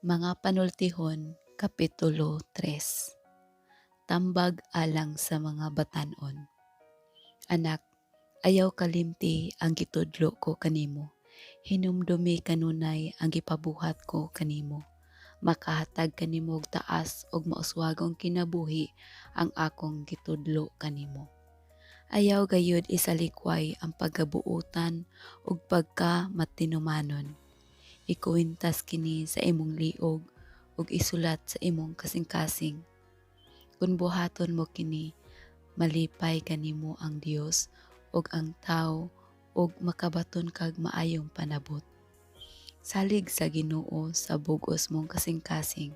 Mga Panultihon, Kapitulo 3. Tambag alang sa mga batan-on. Anak, ayaw kalimti ang gitudlo ko kanimo. Hinumdumi kanunay ang gipabuhat ko kanimo. Makahatag kanimo og taas ug mauswagong kinabuhi ang akong gitudlo kanimo. Ayaw gayud isalikway ang pagkabuotan ug pagka matinumanon. Ikuwintas kini sa imong liog ug isulat sa imong kasing-kasing. Kung buhaton mo kini, malipay kanimo ang Dios ug ang tawo ug makabaton kag maayong panabot. Salig sa Ginoo sa bug-os mong kasing-kasing.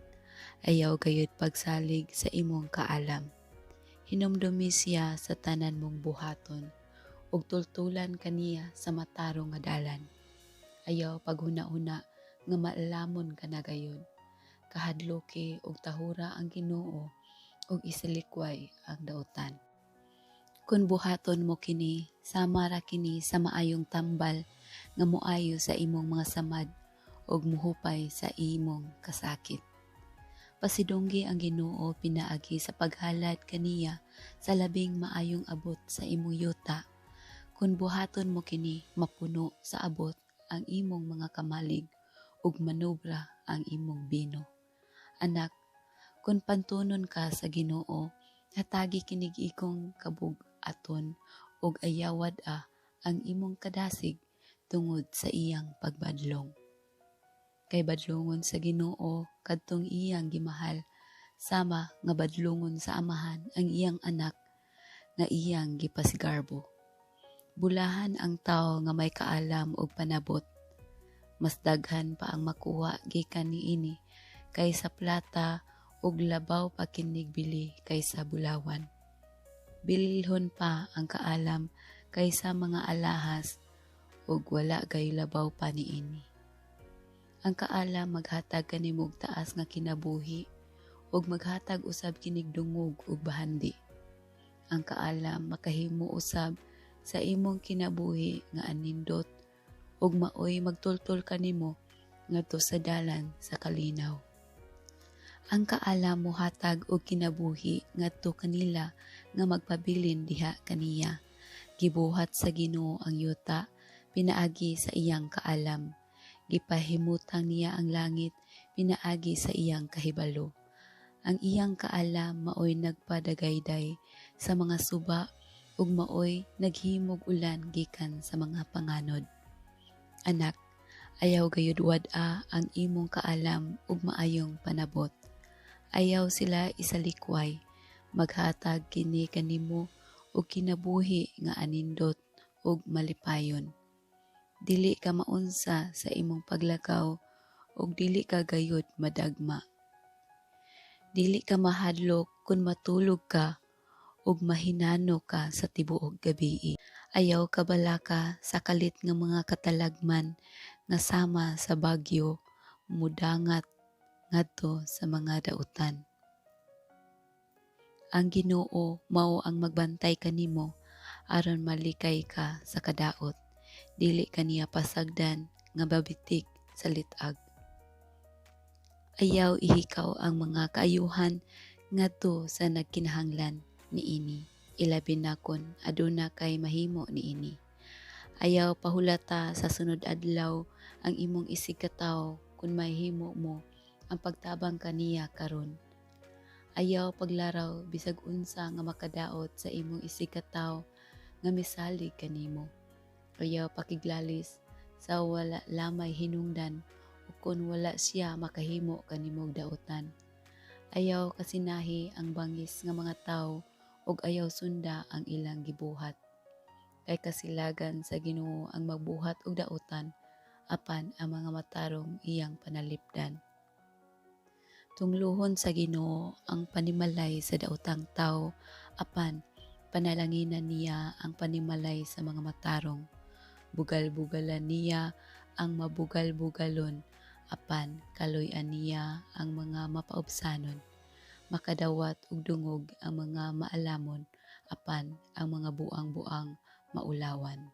Ayaw gayud pagsalig sa imong kaalam. Hinumdumi siya sa tanan mong buhaton ug tultulan ka niya sa matarong nga dalan. Ayaw paghuna-huna nga maalamon ka na gayud. Kahadluki ug tahura ang Ginoo ug isalikway ang dautan. Kung buhaton mo kini, sama ra kini sa maayong tambal nga moayo sa imong mga samad ug muhupay sa imong kasakit. Pasidunggi ang Ginoo pinaagi sa paghalad kaniya sa labing maayong abot sa imong yuta. Kung buhaton mo kini, mapuno sa abot ang imong mga kamalig ug manobra ang imong bino. Anak, kung pantunon ka sa Ginoo, hatagi kinig ikong kabug-aton ug ayaw wad-a ang imong kadasig tungod sa iyang pagbadlong. Kay badlongon sa Ginoo kadtong iyang gimahal, sama nga badlongon sa amahan ang iyang anak nga iyang gipasigarbo. Bulahan ang tawo nga may kaalam ug panabot. Mas daghan pa ang makuha gikan niini kaysa plata ug labaw pa kinig bili kaysa bulawan. Bililhon pa ang kaalam kaysa mga alahas ug wala gay labaw pa niini. Ang kaalam maghatag kanimo og taas nga kinabuhi ug maghatag usab kinig dungog ug bahandi. Ang kaalam makahimo usab sa imong kinabuhi nga anindot ug maoy magtultol kanimo ngadto sa dalan sa kalinaw. Ang kaalam mohatag og kinabuhi ngadto kanila nga magpabilin diha kaniya. Gibuhat sa Ginoo ang yuta pinaagi sa iyang kaalam. Gipahimutang niya ang langit pinaagi sa iyang kahibalo. Ang iyang kaalam maoy nagpadagayday sa mga suba ug maoy naghimog ulan gikan sa mga panganod. Anak, ayaw gayud wad-a ang imong kaalam ug maayong panabot. Ayaw sila isalikway, maghatag kini kanimo og kinabuhi nga anindot ug malipayon. Dili ka maunsa sa imong paglakaw ug dili ka gayud madagma. Dili ka mahadlok kun matulog ka ug mahinano ka sa tibuok gabii. Ayaw kabalaka sa kalit nga mga katalagman nga sama sa bagyo mudangat ngadto sa mga dautan. Ang Ginoo mao ang magbantay kanimo aron malikay ka sa kadaot. Dili ka niya pasagdan nga mabitik sa lit-ag. Ayaw ihikaw ang mga kaayuhan ngadto sa nagkinahanglan niini, ilabi na kon aduna kay mahimo niini. Ayaw pahulata sa sunod adlaw ang imong isigkatawo kun mahimo mo ang pagtabang kaniya karon. Ayaw paglaraw bisag unsa nga makadaot sa imong isigkatawo nga misalig kanimo. Ayaw pakiglalis sa wala lamay hinungdan o kon wala siya makahimo kanimog dautan. Ayaw kasinahi ang bangis nga mga tawo ug ayaw sunda ang ilang gibuhat. Kay kasilagan sa Ginoo ang magbuhat og dautan, apan ang mga matarong iyang panalipdan. Tungluhon sa Ginoo ang panimalay sa daotang tawo, apan panalanginan niya ang panimalay sa mga matarong. Bugal-bugalan niya ang mabugal-bugalon, apan kaluy-an niya ang mga mapaubsanon. Makadawat og dungog ang mga maalamon, apan ang mga buang-buang maulawan.